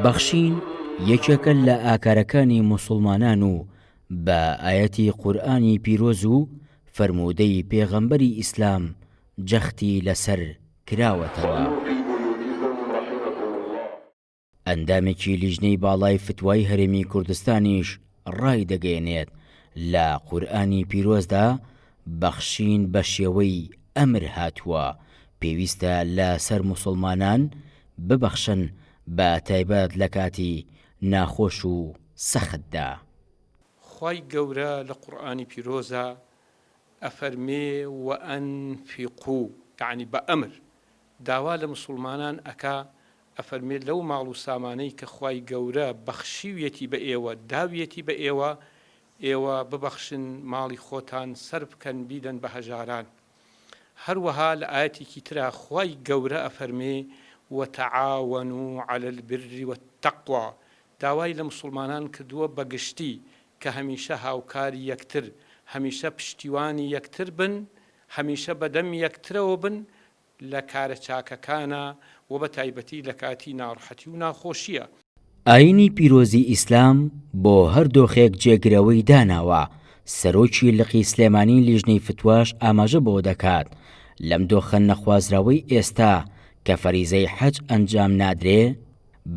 بەخشین یەکێکە لە ئاکارەکانی موسوڵمانان و بە ئایەتی قورئانی پیرۆز و فەرموودەی پێغەمبەری ئیسلام جەختی لەسەر کراوەتەوە. ئەندامێکی لیژنەی باڵای فتوای هەرێمی کوردستانیش ڕایدەگەیەنێت، لە قورئانی پیرۆزدا بەخشین بە شێوەی ئەمر هاتووە، پێویستە لە سەر موسڵمانان ببەخشن بە تایبەت لە کاتی ناخۆش و سەختدا. خوای گەورە لە قورئانی پیرۆزا ئەفەرمێ، وانفقو، یەعنی بە ئەمر داوا لە موسڵمانان ئەکا ئەفەرمێ لەو ماڵ و سامانەی کە خوای گەورە بەخشیویەتی بە ئێوە داویەتی بە ئێوە ئێوە ببەخشن ماڵی خۆتان سەرف بکەن بیدەن بە هەژاران هەروەها لە ئایەتێکی ترا خوای گەورە ئەفەرمێ وتعاونوا علی البر والتقوی داوای لە موسڵمانان کردووە بە گشتی کە هەمیشە هاوکاری یەکتر هەمیشە پشتیوانی یەکتر بن هەمیشە بەدەم یەکترەوە بن لە کارە چاکەکانا و بە تایبەتی لە کاتی ناڕەحەتی و ناخۆشییا. ئایینی پیرۆزی ئیسلام بۆ هەر دۆخێک جێگرەوەی داناوە، سەرۆکی لقی سلێمانی لیژنەی فتواش ئاماژە بەوە دەکات، لەم دۆخە نەخوازراوەی ئێستا کە فەریزەی حەج ئەنجام نادرێ،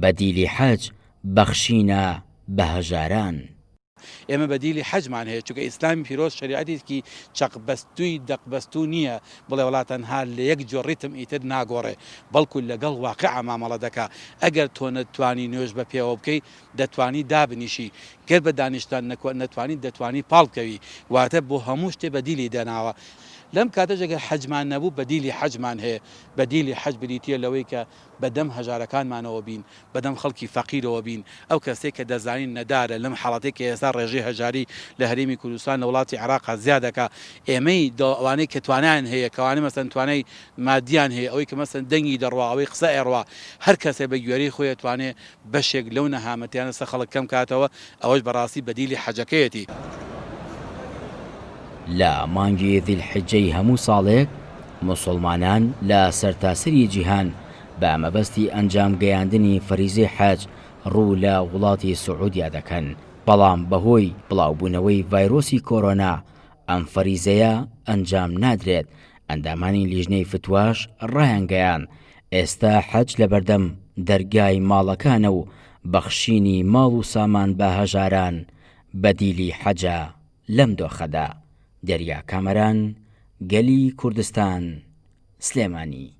بەدیلی حەج بەخشینە بە هەژاران. ئێمە بەدیلی حەجمان هەیە، چونکە ئیسلامی پیرۆز شەریعەتێکی چەقبەستووی دەقبەستوو نییە بڵێ وەڵا تەنها لە یەک جۆر ڕیتم ئیتر ناگۆڕێ، بەڵکو لەگەڵ واقیع مامەڵە دەکا، ئەگەر تۆ نەتوانی نوێژ بە پێوە بکەی دەتوانی دابنیشی، گەر بە دانیشتان نەتوانی دەتوانی پاڵ بکەوی، واتە بۆ هەموو شتێ بەدیلی داناوە. لەم کاتەش ئەگەر حەجمان نەبوو بەدیلی حەجمان هەیە، بەدیلی حەج بریتییە لەوەی کە بەدەم هەژارەکانمانەوە بین، بەدەم خەڵکی فەقیرەوە بین، ئەو کەسەی کە دەزانین نەدارە لەم حاڵەتەی کە ئێستا ڕێژەی هەژاری لە هەرێمی کوردستان لە وڵاتی عێراقا زیاد دەکا، ئێمەی ئەوانەی کە توانایان هەیە، کەوانەی مەسەلەن توانای مادیان هەیە، ئەوەی کە مەسەلەن دەنگی دەڕوا، ئەوەی قسە ئەیڕوا، هەر کەسێ بە گوێرەی خۆی ئەتوانێ بەشێک لەو نەهامەتیانە سەر خەڵک کەم کاتەوە، ئەوەش بەڕاستی بەدیلی حەجەکەیەتی. لە مانگی ذی الحجەی هەموو ساڵێک موسوڵمانان لە سەرتاسەری جیهان بە مەبەستی ئەنجام گەیاندنی فەریزەی حەج ڕوو لە وڵاتی سعودیا دەکەن، بەڵام بەهۆی بڵاوبوونەوەی ڤایرۆسی کۆرۆنا ئەم فەریزەیە ئەنجام نادرێت، ئەندامانی لیژنەی فتواش ڕایانگەیاند، ئێستا حەج لەبەردەم دەرگای ماڵەکانە و بەخشینی ماڵ و سامان بە هەژاران بەدیلی حەجە لەم دۆخەدا. دەریا کامەران، گەلی کوردستان، سلێمانی.